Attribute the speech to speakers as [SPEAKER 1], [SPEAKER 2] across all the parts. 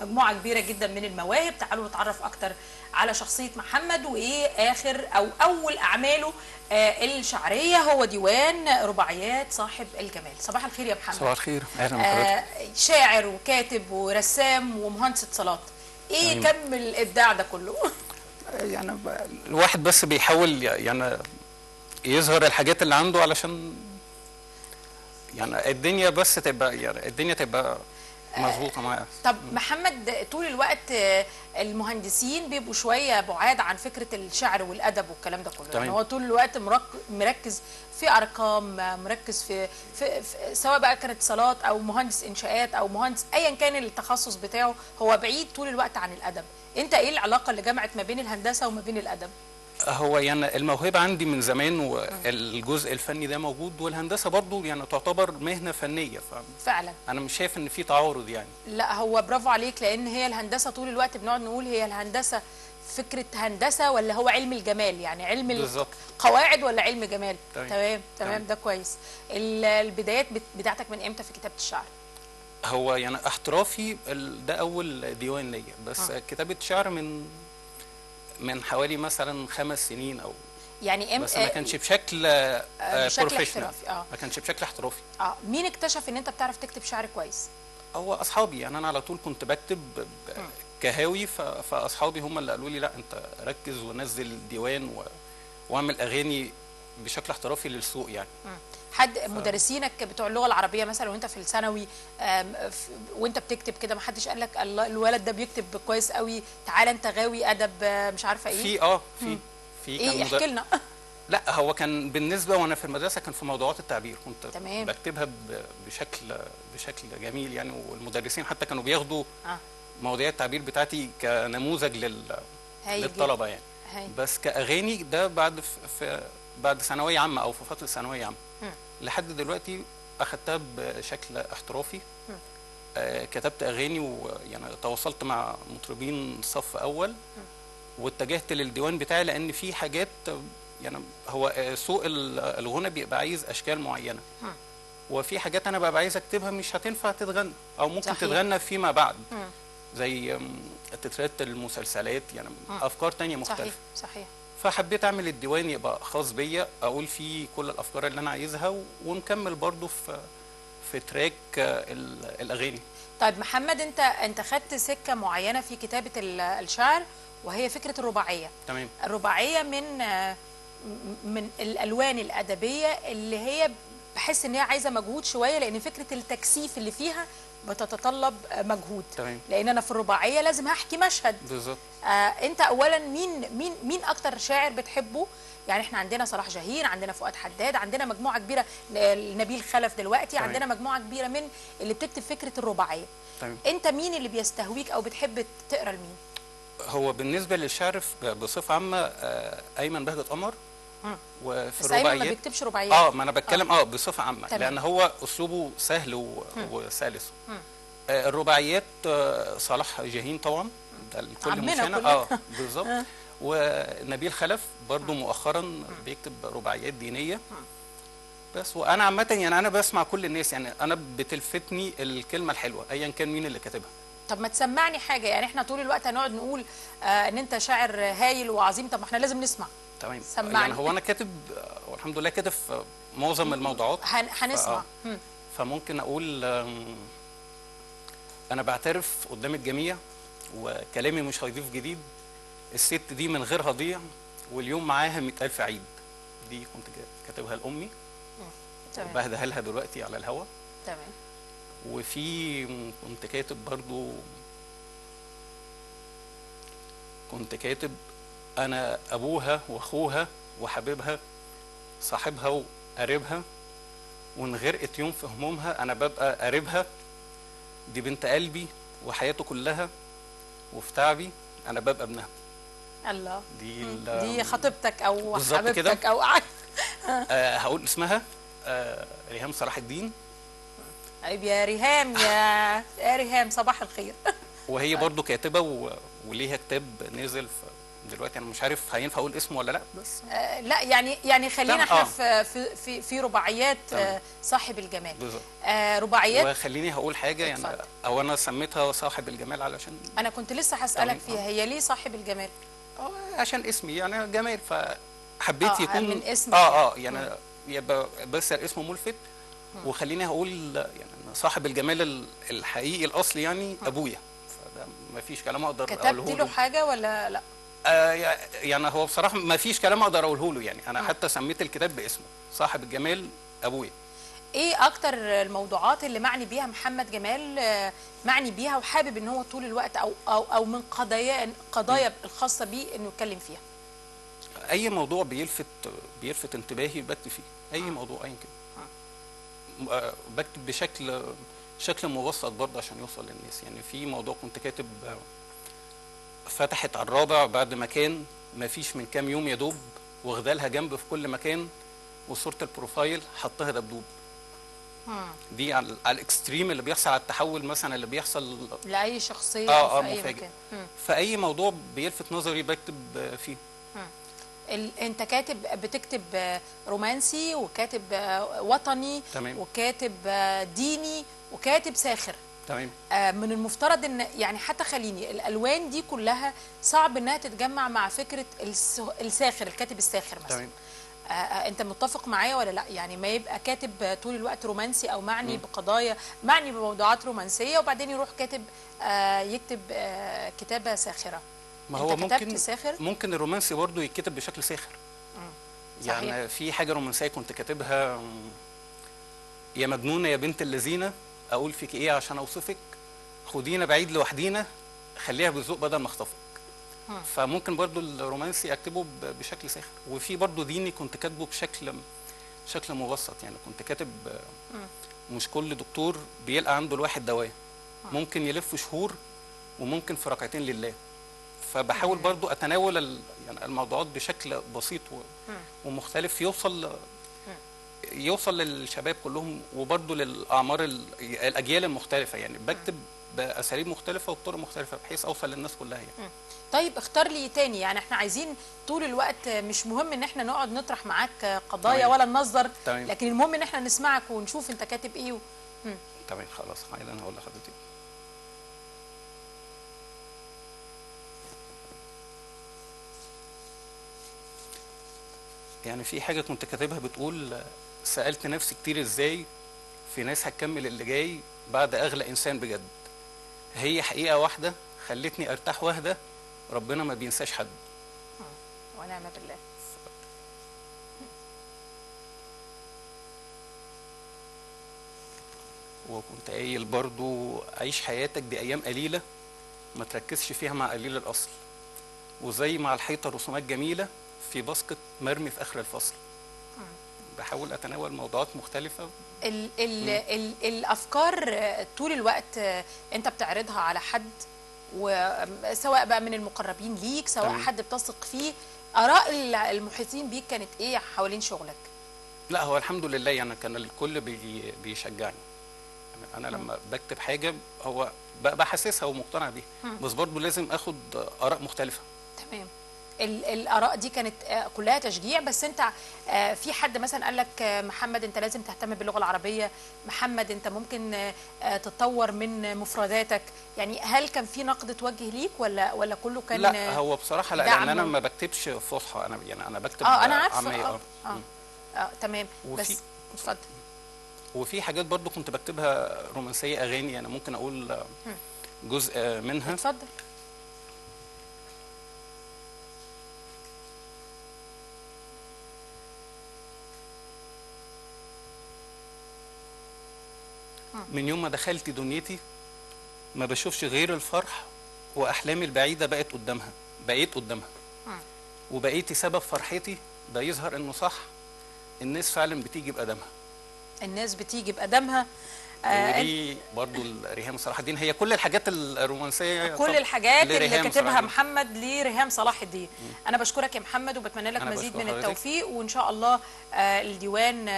[SPEAKER 1] مجموعة كبيرة جدا من المواهب. تعالوا نتعرف اكتر على شخصية محمد وايه اخر او اول اعماله الشعرية، هو ديوان رباعيات صاحب الجمال. صباح الخير يا محمد.
[SPEAKER 2] صباح الخير، اهلا بحضرتك.
[SPEAKER 1] شاعر وكاتب ورسام ومهندس اتصالات، ايه كم الابداع ده كله؟
[SPEAKER 2] يعني الواحد بس بيحاول يعني يظهر الحاجات اللي عنده علشان يعني الدنيا بس تبقى، يعني الدنيا تبقى مظبوطة معايا.
[SPEAKER 1] طب محمد، طول الوقت المهندسين بيبقوا شوية بعاد عن فكرة الشعر والادب والكلام ده كله، يعني هو طول الوقت مركز في ارقام، مركز في سواء بقى كانت اتصالات او مهندس انشاءات او مهندس ايا كان التخصص بتاعه، هو بعيد طول الوقت عن الادب. انت ايه العلاقة اللي جمعت ما بين الهندسة وما بين الادب؟
[SPEAKER 2] هو يعني الموهبة عندي من زمان، والجزء الفني ده موجود، والهندسة برضو يعني تعتبر مهنة فنية،
[SPEAKER 1] فعلا
[SPEAKER 2] انا مش شايف ان في تعارض يعني.
[SPEAKER 1] لا هو برافو عليك، لان هي الهندسة طول الوقت بنقعد نقول هي الهندسة فكرة هندسة ولا هو علم الجمال، يعني علم القواعد ولا علم جمال. تمام تمام، ده كويس. البدايات بتاعتك من امتى في كتابه الشعر؟
[SPEAKER 2] هو يعني احترافي ده اول ديوان ليا، بس كتابه شعر من حوالي مثلا 5 سنين او
[SPEAKER 1] يعني
[SPEAKER 2] بس ما كانش بشكل professional، ما كانش بشكل احترافي.
[SPEAKER 1] مين اكتشف ان انت بتعرف تكتب شعر كويس؟
[SPEAKER 2] هو اصحابي، يعني انا على طول كنت بكتب كهاوي، فاصحابي هم اللي قالوا لي لا انت ركز ونزل ديوان واعمل اغاني بشكل احترافي للسوق يعني.
[SPEAKER 1] حد مدرسينك بتوع اللغة العربية مثلا وانت في الثانوي وانت بتكتب كده، ما حدش قال لك الله الولد ده بيكتب كويس قوي، تعالى انت غاوي ادب مش عارفه ايه؟
[SPEAKER 2] في في في
[SPEAKER 1] ايه، احكي لنا.
[SPEAKER 2] لا هو كان بالنسبة وانا في المدرسة كان في موضوعات التعبير كنت
[SPEAKER 1] تمام.
[SPEAKER 2] بكتبها بشكل جميل يعني، والمدرسين حتى كانوا بياخدوا مواضيع التعبير بتاعتي كنموذج للطلبة يعني. بس كاغاني ده بعد بعد ثانوية عامة او في فترة ثانوية عامة. لحد دلوقتي اخدتها بشكل احترافي. كتبت اغاني ويعني تواصلت مع مطربين صف اول، واتجهت للديوان بتاعي لان في حاجات يعني هو سوق الغنى بيبقى عايز اشكال معينة، وفي حاجات انا ببقى عايز اكتبها مش هتنفع تتغنى او ممكن
[SPEAKER 1] صحيح.
[SPEAKER 2] تتغنى فيما بعد، زي تترات المسلسلات يعني، افكار تانية مختلفة.
[SPEAKER 1] صحيح صحيح.
[SPEAKER 2] فحبيت اعمل الديوان يبقى خاص بيا، اقول فيه كل الافكار اللي انا عايزها، ونكمل برضو في track الاغاني.
[SPEAKER 1] طيب محمد، انت خدت سكة معينة في كتابه الشعر وهي فكرة الرباعية.
[SPEAKER 2] تمام.
[SPEAKER 1] الرباعية من الالوان الادبية اللي هي بحس ان هي عايزه مجهود شوية، لان فكرة التكثيف اللي فيها بتتطلب مجهود.
[SPEAKER 2] تمام.
[SPEAKER 1] لان انا في الرباعية لازم هحكي مشهد.
[SPEAKER 2] بالظبط.
[SPEAKER 1] انت اولا مين اكتر شاعر بتحبه؟ يعني احنا عندنا صلاح جاهين، عندنا فؤاد حداد، عندنا مجموعة كبيرة، نبيل خلف دلوقتي.
[SPEAKER 2] تمام.
[SPEAKER 1] عندنا مجموعة كبيرة من اللي بتكتب فكرة الرباعية.
[SPEAKER 2] تمام.
[SPEAKER 1] انت مين اللي بيستهويك او بتحب تقرا لمين؟
[SPEAKER 2] هو بالنسبة للشعر بصفة عامة ايمن بهجت قمر. وفي
[SPEAKER 1] بس
[SPEAKER 2] الرباعيات
[SPEAKER 1] ايمن ما بيكتبش رباعيات.
[SPEAKER 2] ما انا بتكلم بصفة عامة.
[SPEAKER 1] تمام.
[SPEAKER 2] لان هو اسلوبه سهل وسلس. الرباعيات صلاح جاهين طبعا ده الكل مشانا. بالظبط. ونبيل خلف برضو مؤخرا بيكتب رباعيات دينية. بس وانا عامة يعني انا بسمع كل الناس، يعني انا بتلفتني الكلمة الحلوة ايا كان مين اللي كاتبها.
[SPEAKER 1] طب ما تسمعني حاجة، يعني احنا طول الوقت هنقعد نقول ان انت شاعر هايل وعظيم، طب ما احنا لازم نسمع.
[SPEAKER 2] تمام.
[SPEAKER 1] سمعني.
[SPEAKER 2] يعني هو انا كاتب والحمد لله كاتب في معظم الموضوعات.
[SPEAKER 1] هنسمع.
[SPEAKER 2] فممكن اقول انا بعترف قدام الجميع وكلامي مش هيضيف جديد، الست دي من غيرها ضيع واليوم معاها 100,000 عيد. دي كنت كاتبها لامي.
[SPEAKER 1] تمام.
[SPEAKER 2] بهديها لها دلوقتي على الهوا.
[SPEAKER 1] تمام.
[SPEAKER 2] وفي كنت كاتب برضو، كنت كاتب انا ابوها واخوها وحبيبها، صاحبها وقريبها، وان غرقت يوم في همومها انا ببقى قريبها، دي بنت قلبي وحياته كلها، وفي تعبي انا ببقى ابنها.
[SPEAKER 1] الله، دي خطيبتك او حبيبتك او
[SPEAKER 2] هقول اسمها ريهام صلاح الدين.
[SPEAKER 1] عيب يا ريهام، يا ريهام صباح الخير.
[SPEAKER 2] وهي برضو كاتبه وليها كتاب نزل في دلوقتي انا مش عارف هينفع اقول اسمه ولا لا، بس
[SPEAKER 1] لا يعني خلينا احنا في في في رباعيات صاحب الجمال.
[SPEAKER 2] بالظبط.
[SPEAKER 1] رباعيات.
[SPEAKER 2] وخليني هقول حاجة يعني، او انا سميتها صاحب الجمال علشان
[SPEAKER 1] انا كنت لسه هسالك فيها، هي ليه صاحب الجمال؟
[SPEAKER 2] عشان اسمي يعني جمال، فحبيت يكون
[SPEAKER 1] من اسمي
[SPEAKER 2] يعني يبقى بس الاسم ملفت. وخليني هقول يعني صاحب الجمال الحقيقي الاصلي يعني ابويا، فده ما فيش كلام اقدر اقوله له.
[SPEAKER 1] كتبت له حاجة ولا لا؟
[SPEAKER 2] يعني هو بصراحة ما فيش كلام اقدر اقوله له يعني. انا حتى سميت الكتاب باسمه، صاحب الجمال ابويا.
[SPEAKER 1] ايه اكتر الموضوعات اللي معني بيها محمد جمال، معني بيها وحابب ان هو طول الوقت او او او من قضايا الخاصة بيه انه يتكلم فيها؟
[SPEAKER 2] اي موضوع بيلفت انتباهي بكتب فيه، اي موضوع ايا كان. بكتب بشكل مبسط برضه عشان يوصل للناس. يعني في موضوع كنت كاتب فتحت على الرابع بعد ما كان ما فيش من كام يوم يا دوب، واخدالها جنب في كل مكان، وصوره ال profile حطها دبدوب. دي على ال extreme اللي بيحصل، على التحول مثلا اللي بيحصل
[SPEAKER 1] لاي شخصية في اي مكان.
[SPEAKER 2] فاي موضوع بيلفت نظري بكتب فيه.
[SPEAKER 1] انت كاتب، بتكتب رومانسي وكاتب وطني.
[SPEAKER 2] تمام.
[SPEAKER 1] وكاتب ديني وكاتب ساخر.
[SPEAKER 2] تمام.
[SPEAKER 1] من المفترض ان يعني حتى خليني الالوان دي كلها صعب انها تتجمع مع فكرة الساخر، الكاتب الساخر مثلا.
[SPEAKER 2] تمام.
[SPEAKER 1] انت متفق معايا ولا لا؟ يعني ما يبقى كاتب طول الوقت رومانسي او معني بقضايا، معني بموضوعات رومانسية، وبعدين يروح كاتب يكتب كتابه ساخرة.
[SPEAKER 2] ما هو ممكن ساخر؟ ممكن الرومانسي برضه يتكتب بشكل ساخر. يعني
[SPEAKER 1] صحيح.
[SPEAKER 2] في حاجة رومانسية كنت كاتبها، يا مجنونة يا بنت اللذينه اقول فيك ايه عشان اوصفك، خدينا بعيد لوحدينا، خليها بالذوق بدل ما اخطفك. فممكن برضو الرومانسي اكتبه بشكل ساخر. وفي برضو ديني كنت كاتبه بشكل مبسط. يعني كنت كاتب مش كل دكتور بيلقى عنده الواحد دواء، ممكن يلف شهور وممكن في ركعتين لله. فبحاول برضو اتناول يعني الموضوعات بشكل بسيط ومختلف، يوصل للشباب كلهم، وبرضو للاعمار الاجيال المختلفة. يعني بكتب باساليب مختلفة وبطرق مختلفة بحيث اوصل للناس كلها يعني.
[SPEAKER 1] طيب اختار لي تاني، يعني احنا عايزين طول الوقت، مش مهم ان احنا نقعد نطرح معاك قضايا.
[SPEAKER 2] تمام.
[SPEAKER 1] ولا ننظر.
[SPEAKER 2] تمام.
[SPEAKER 1] لكن المهم ان احنا نسمعك ونشوف انت كاتب ايه
[SPEAKER 2] تمام خلاص، انا هقول لحضرتك. يعني في حاجة كنت كاتبها بتقول، سألت نفسي كتير ازاي في ناس هتكمل اللي جاي بعد أغلى إنسان بجد، هي حقيقة واحدة خلتني أرتاح واهدى، ربنا ما بينساش حد.
[SPEAKER 1] ونعم بالله.
[SPEAKER 2] وكنت قايل برضو، عيش حياتك دي أيام قليلة ما تركزش فيها مع قليل الأصل، وزي مع الحيطة رسومات جميلة في باسكت مرمي في آخر الفصل. بحاول أتناول موضوعات مختلفة.
[SPEAKER 1] ال ال ال الأفكار طول الوقت أنت بتعرضها على حد، وسواء بقى من المقربين ليك، سواء
[SPEAKER 2] تمام.
[SPEAKER 1] حد بتثق فيه، آراء المحيطين بيك كانت إيه حوالين شغلك؟
[SPEAKER 2] لا هو الحمد لله يعني كان الكل بيشجعني. أنا لما بكتب حاجة هو بحسسها ومقتنع بيها، بس برضه لازم أخد آراء مختلفة.
[SPEAKER 1] تمام. الآراء دي كانت كلها تشجيع، بس أنت في حد مثلا قال لك محمد أنت لازم تهتم باللغة العربية، محمد أنت ممكن تتطور من مفرداتك، يعني هل كان في نقد توجه ليك ولا كله كان؟
[SPEAKER 2] لا هو بصراحة لا، لأن أنا ما بكتبش فصحى، أنا يعني أنا بكتب
[SPEAKER 1] أنا عارفة.
[SPEAKER 2] عامية.
[SPEAKER 1] تمام. بس اتفضل.
[SPEAKER 2] وفي حاجات برضو كنت بكتبها رومانسية، أغاني، أنا ممكن أقول جزء منها.
[SPEAKER 1] اتفضل.
[SPEAKER 2] من يوم ما دخلت دنيتي ما بشوفش غير الفرح، وأحلامي البعيدة بقت قدامها، بقيت قدامها، وبقيتي سبب فرحتي، ده يظهر إنه صح، الناس فعلا بتيجي بقدمها.
[SPEAKER 1] الناس بتيجي بقدمها.
[SPEAKER 2] ودي برضو ريهام صلاح الدين، هي كل الحاجات الرومانسية،
[SPEAKER 1] كل الحاجات اللي كاتبها محمد لريهام صلاح الدين. انا بشكرك يا محمد وبتمنى لك مزيد من التوفيق، وان شاء الله الديوان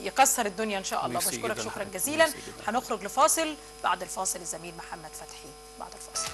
[SPEAKER 1] يكسر الدنيا ان شاء الله. بشكرك شكرا جزيلا. هنخرج لفاصل، بعد الفاصل الزميل محمد فتحي بعد الفاصل.